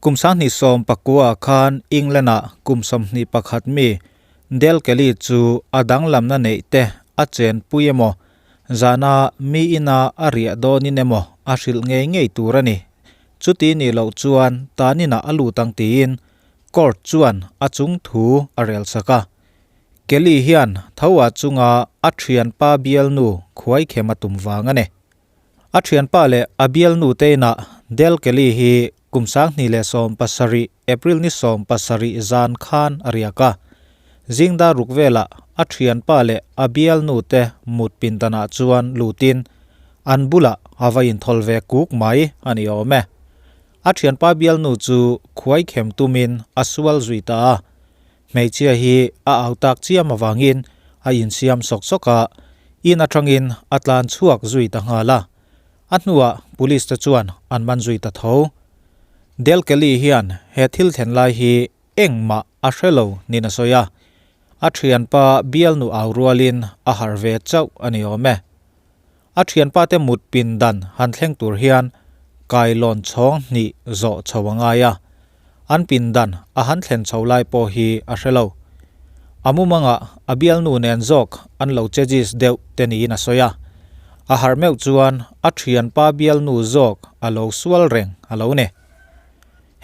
Kum 2019 ah khan England ah kum 21 mi Dale Kelly chu a danglamna neih te a chenpui emaw, zana mi ina a riah dawnin emaw a hrilh ngei ngei tur a ni. Chuti nih loh chuan taninah a lut ang tiin court chuan a chung thu a rel sak a. Kelly hian tho-ah chunga a thianpa bialnu khuaikhem a tum vang a ni. A thianpa leh a bialnu te inah Dale Kelly hi kum 2017 April ni 17 zan khan a riak a. Zingdar ruk velah a thianpa leh a bialnu te mut pindanah chuan lutin an bulah a va inthawl ve kuk mai a ni awm e. A thianpa bialnu chu khuaikhem tumin a sual zui ta a. Hmeichhia hi a au tak chiam avangin a insiam sawk sawk a, in atangin a tlan chhuak zui ta nghal a. A hnuah police te chuan an man zui ta tho. Dale Kelly hian he thil thlen lai hi engmah a hre lo niin a sawi a, a thianpa bialnu au rualin a harh ve chauh a ni awm e. A thianpa te mut pin dan han thleng tur hian kailawn chhawng hnih zawh chho a ngai a, an pin dan a han thlen chho lai pawh hi a hre lo. A mumangah a bialnu nen zawk an lo chejis deuh te niin a sawi a, a harh meuh chuan a thianpa bialnu zawk a lo sual reng a lo ni.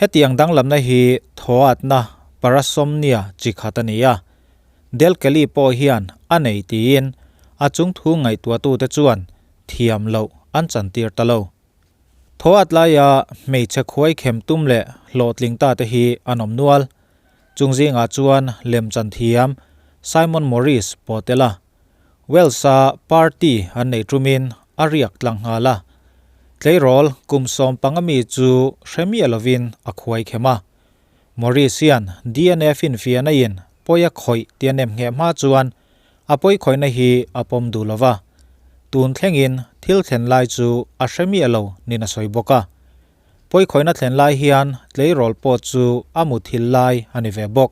Hetiang danglamna hi thawatna parasomnia chi khat a ni a. Del Kelly pawh hian a nei tiin a chungthu ngaihtuahtute chuan thiam loh an chantir ta lo. Thawat laia hmeichhe khuai khem tum leh hlawhtling ta te hi an awm nual. Chung zingah chuan lemchan thiam Simon Morris pawh tel a. Wales-a party an neih tumin a riak tlang nghal a. Tleirawl kum 15 mi chu hre miah lovin a khuai khem a. Morris hian DNA finfiahna in pawi a khawih tih a nem ngheh hma chuan a pawi khawihna hi a pawm duh lo va, tun thlengin thil thlen lai chu a hre miah lo niin a sawi bawk a. Pawi khawihna thlen lai hian tleirawl pawh chu a muthil lai a ni ve bawk.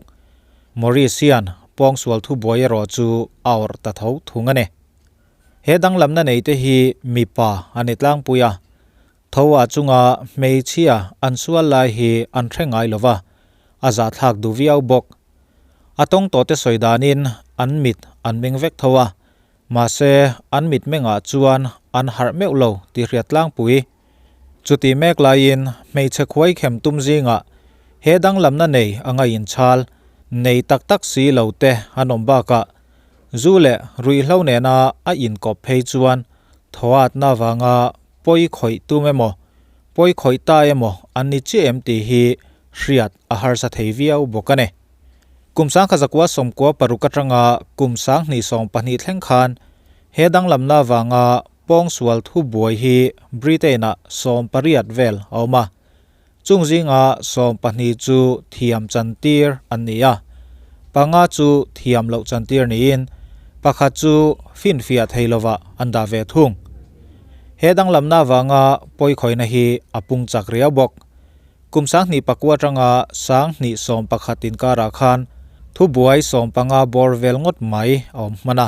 Morris hian pawngsual thubuai erawh chu a awrh ta tho thung a ni. He danglamna neite hi mipa a ni tlangpui a, Tho a chunga hmeichhia an sual lai hi an hre ngai lo va, a zahthlak duh viau bawk. A tawng tawhte sawi danin an mit an meng vek tho a, mahse an mit mengah chuan an harh meuh lo tih hriat tlangpui. Chuti mek laiin hmeichhe khuai khem tum zingah he danglamna nei anga inchhal nei tak tak si lo te an awm bakah zu leh ruihhlo nena a inkawp phei chuan thoatna avanga pawi khawih tum emaw, pawi khawih ta emaw an ni chiah em tih hi hriat a harsa thei viau bawk a ni. Kum 1996 atanga kum 2020 thleng khan he danglamna avanga pawngsual thubuai hi Britain-ah 18 vel a awm a, chung zinga 12 chu thiam chantir an ni a, panga chu thiam loh chantir niin pakhat chu finfiah thei lovah an dah ve thung. He danglamna avanga pawikhawihna hi a pung chak riau bawk. Kum 2009 atanga 2011 inkarah khan thubuai 15 bawr vel ngawt mai a awm hman a,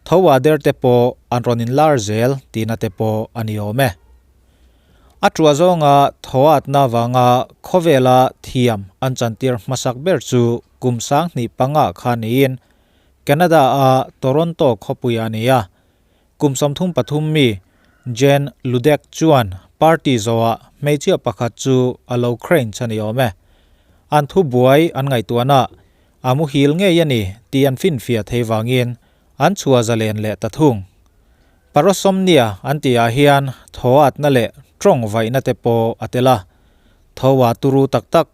tho ah der te pawh an rawn inlar zel tihna te pawh a ni awm e. A tua zawnga thoatna avanga khawvela thiam an chantir hmasak ber chu kum 2005 kha niin Canada-a Toronto khawpui a ni a. Kum 33 mi Jen Ludek chuan party zawhah hmeichhia pakhat chu a lo crane chhan i awm e. An thubuai an ngaihtuahna a muhil ngei a ni tih an finfiah thei vangin an chhuah zalen leh ta thung. Parasomnia an tihah hian thoatna leh tawng vaihna te pawh a tel a, thoa turu tak tak,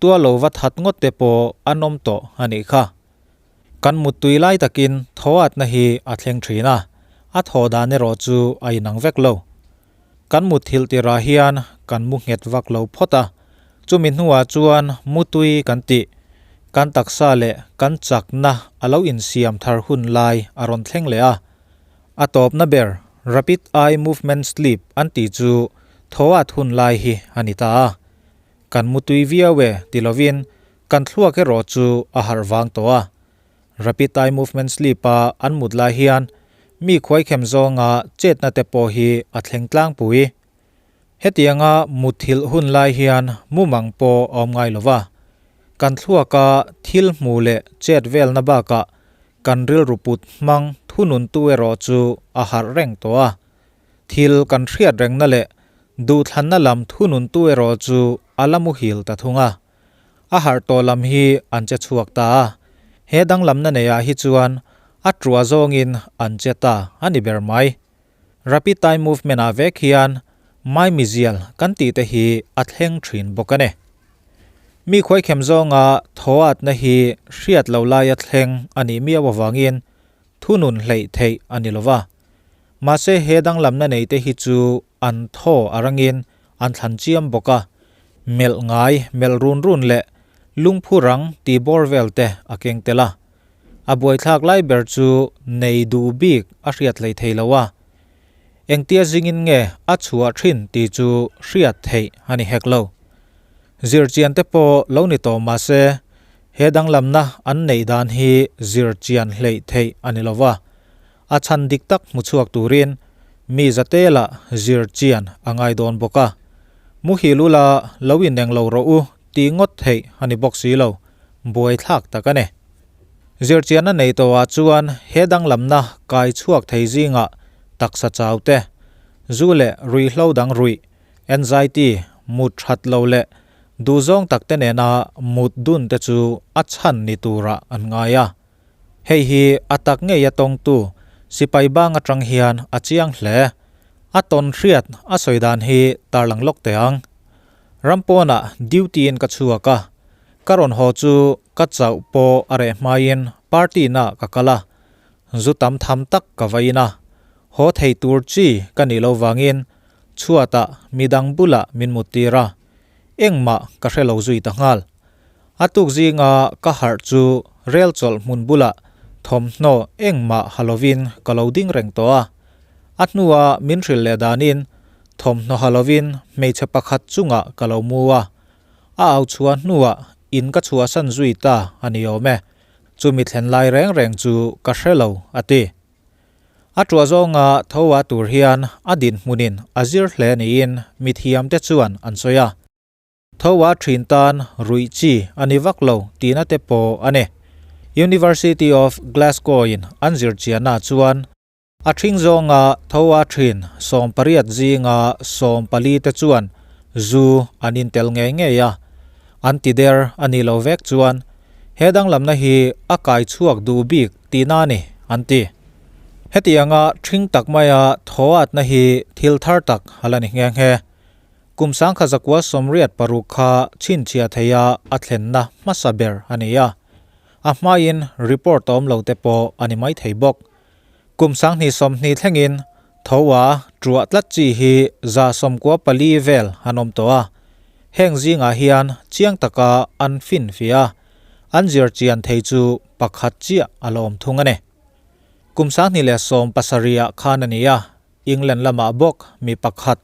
tua lo va that ngawt te pawh an awm tawh a nih kha. Kan muttui lai takin thoatna hi a thleng thin a, a thaw dan erawh chu a inang vek lo. Kan mutthilh tirah hian kan mu nghet vak lo phawt a, chumi hnuah chuan mutui kan tih, kan taksa leh kan chakna a lo insiam thar hun lai a rawn thleng leh a. A tawpna ber Rapid Eye Movement Sleep an tih chu thawat hun lai hi a ni ta a. Kan mutui viau e ti lovin kan thluak erawh chu a harh vang tawh a. Rapid Eye Movement Sleep a an mut lai hian mi khuaikhem zawnga chetna te pawh hi a thleng tlangpui. Hetianga muthilh hun lai hian mumang pawh a awm ngai lo va. Kan thluaka thil hmu leh chet velna bakah kan rilru put hmang thununtu erawh chu a harh reng tawh a. Thil kan hriat rengna leh duhthlanna lam thununtu erawh chu a la muhil ta thung a. A harh tawh lam hi an che chhuak ta a, he danglamna neiah hi chuan a ṭuah zawngin an che ta a ni ber mai. Rapid eye movement ah vek hian maimizial kan tih te hi a thleng thin bawk a ni. Mi khuaikhem zawnga thawatna hi hriat lo laia thleng a nih miau avangin thunun hleih theih a ni lova. Mahse he danglamna nei te hi chu an thaw a rangin an thlan chiam bawk a, melh ngai melh run run leh lungphu rang tih bawr vel te a keng tel a. A buaithlak lai ber chu nei duh bik a hriat hlei thei lo a, engtia zingin nge a chhuah thin tih chu hriat theih a ni hek lo. Zirchian te pawh lo ni tawh mah se, he danglamna an neih dan hi zirchian hleih theih a ni lo va, a chhan dik tak hmu chhuak turin mi zatela zirchian a ngai dawn bawk a. Muhil ula lo ineng lo rawh u tih ngawt theih a ni bawk si lo. Buaithlak tak a ni. Zirchianna nei tawhah chuan he danglamna kai chhuak thei zingah taksa chau te, zu leh ruihhlo dang ruih, anxiety, mut that lo leh duhzawng tak te nena mut dun te chu a chhan ni turah an ngai a. Hei hi a tak ngei a tawngtu sipai bang atang hian a chiang hle. A tawn hriat a sawi dan hi tarlang lawk teh ang. Ram pawnah duty in ka chhuak a, ka rawn haw chu ka chauh pawh a reh hmain party na ka kal a, zu tam tham tak ka va in a, haw thei tur chi ka nih lo vangin chhuatah midang bulah min mut tir a, engmah ka hre lo zui ta nghal. A tuk zinga ka harh chu rel chawlh hmun bulah thawmhnaw engmah ha lovin ka lo ding reng tawh a, a hnua min hrilh leh danin thawmhnaw ha lovin hmeichhe pakhat chungah ka lo mu a, a au chhuah hnuah in ka chhuahsan zui ta a ni awm e, chumi thlen lai reng reng chu ka hre lo a ti. A tuah zawnga tho a tur hian a dinhmunin a zir hle niin mithiamte chuan an sawi a. Tho a thin tan ruih chi a ni vak lo tihna te pawh a ni. University of Glasgow in an zirchianna chuan a thing zawnga tho a thin 80 zinga 14 te chuan zu an intel ngei ngei a, an ti der a nih lo vek chuan he danglamna hi a kai chhuak duh bik tihna a ni an ti. Hetianga thing tak maia tho atna hi thil thar tak a la ni nghe nghe. Kum 1986 kha chhinchhiah theia a thlenna hmasa ber a ni a, a hmain report a awm lo te pawh a ni maithei bawk. Kum 2020 thlengin tho a truah tlat chi hi 94 vel an awm tawh a, heng zingah hian chiang taka an finfiah a, an zir chian thei chu pakhat chiah a la awm thung a ni. Kum 2017 ah khan a ni a, England lamah bawk mi pakhat,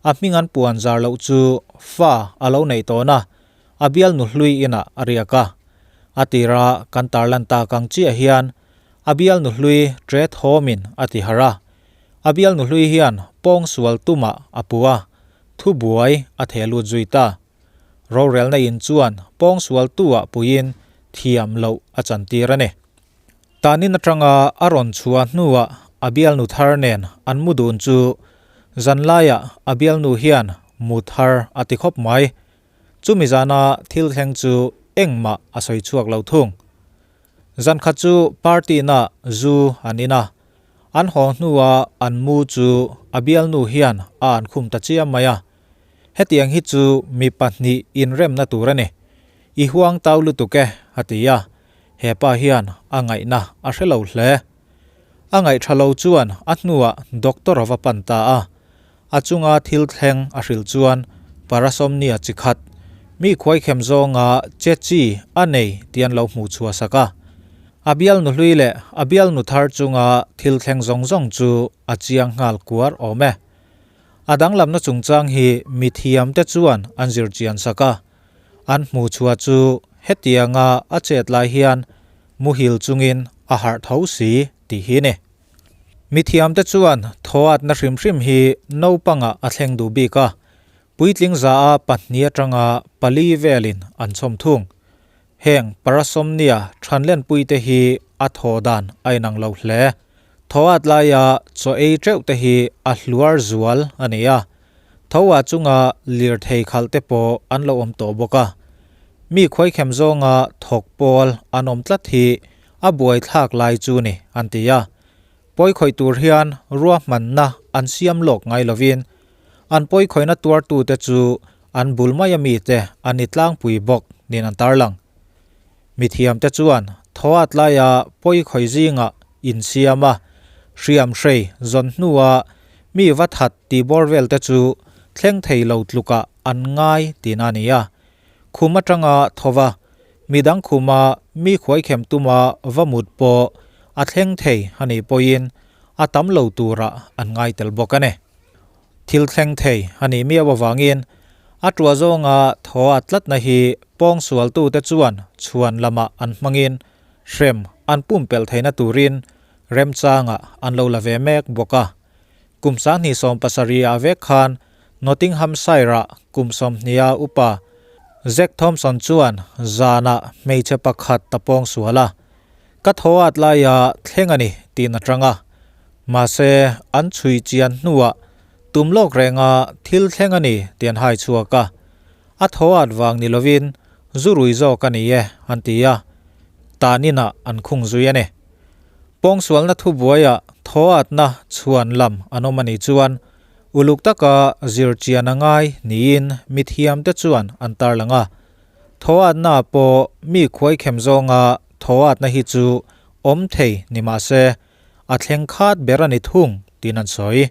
a hming an puan zar loh chu fa a lo neih tawn a, a bialnu hlui inah a riak a. A tira kan tarlan tak ang chiah hian a bialnu hlui tre thawmin a ti harh a. A bialnu hlui hian pawngsual tumah a pu a, thubuai a theh lut zui ta. Rorelna in chuan pawngsual tuah puiin thiam loh a chantir a ni. Tanin atanga a rawn chhuah hnuah a bialnu thar nen an mu dun chu zanlaiah a bialnu hian mu thar a ti khawp mai. Chumi zana thil thleng chu engmah a sawi chhuak lo thung. Zankhat chu party na zu an in a, an haw hnuah an mu chu a bialnu hian a an khum ta chiam mai a. Hetiang hi chu mi pahnih inremna tur a ni. I huang tau lutuk e, a ti a. He pa hian a ngaihna a hre lo hle. A ngaih tha lo chuan a hnuah doctor a va pan ta a. A chunga thil thleng a hrilh chuan parasomnia chi khat, mi khuaikhem zawnga che chi a nei tih an lo hmuh chhuah sak a. A bialnu hlui leh a bialnu thar chunga thil thleng zawng zawng chu a chiang nghal kuar awm e. A danglamna chungchang hi mithiamte chuan an zirchian sak a. An hmuh chhuah chu hetianga a chet lai hian muhil chungin a harh tho si tih hi ni. Mithiamte chuan thawatna hrim hrim hi naupangah a thleng duh bik a. Puitling za a pahnih atanga pali velin an chhawm thung. Heng parasomnia thanlenpuite hi a thaw dan a inang lo hle. Thaw at laia chaw ei teuh te hi a hluar zual a ni a. Tho ah chunga lirthei khalh te pawh an lo awm tawh bawk a. Mi khuaikhem zawnga thawk pawl an awm tlat hi a buaithlak lai chu ni an ti a. Pawi khawih tur hian ruahmanna an siam lawk ngai lovin an pawi khawihna tuartute chu an bul mai a mite an ni tlangpui bawk niin an tarlang. Mithiamte chuan thawat laia pawi khawih zingah insiam a, hriam hrei zawn hnua mi va that tih bawr velte chu thleng thei lo tlukah an ngai tihna a ni a. Khum atanga thawva midang khuma mi khuaikhem tuma va mut pawh a thleng thei a nih pawhin a tam lo turah an ngai tel bawk a ni. Thil thleng thei a nih miau avangin a tua zawnga thaw a tlatna hi pawngsualtute chuan chhuan lamah an hmangin hrem an pumpelh theihna turin remchangah an lo la ve mek bawk a. Kum 2017 ah vek khan Nottinghamshire-ah kum 20 a upa Zac Thompson chuan zanah hmeichhe pakhat ta pawngsual a. Ka thaw at laia thleng a ni tiin a tang a. Mahse, an chhui chian hnuah tum lawk renga thil thleng a ni tih an hai chhuak a. A thaw at vang ni lovin zu rui zawk a ni e an ti a, tan inah an khung zui a ni. Pawngsualna thubuaiah thaw atna chhuan lam an awm a nih chuan uluk taka zir chian a ngai niin mithiamte chuan an tarlang a. Thaw atna pawh mi khuaikhem zawnga thaw atna hi chu awm thei ni mahse, a thleng khat ber a ni thung tiin an sawi.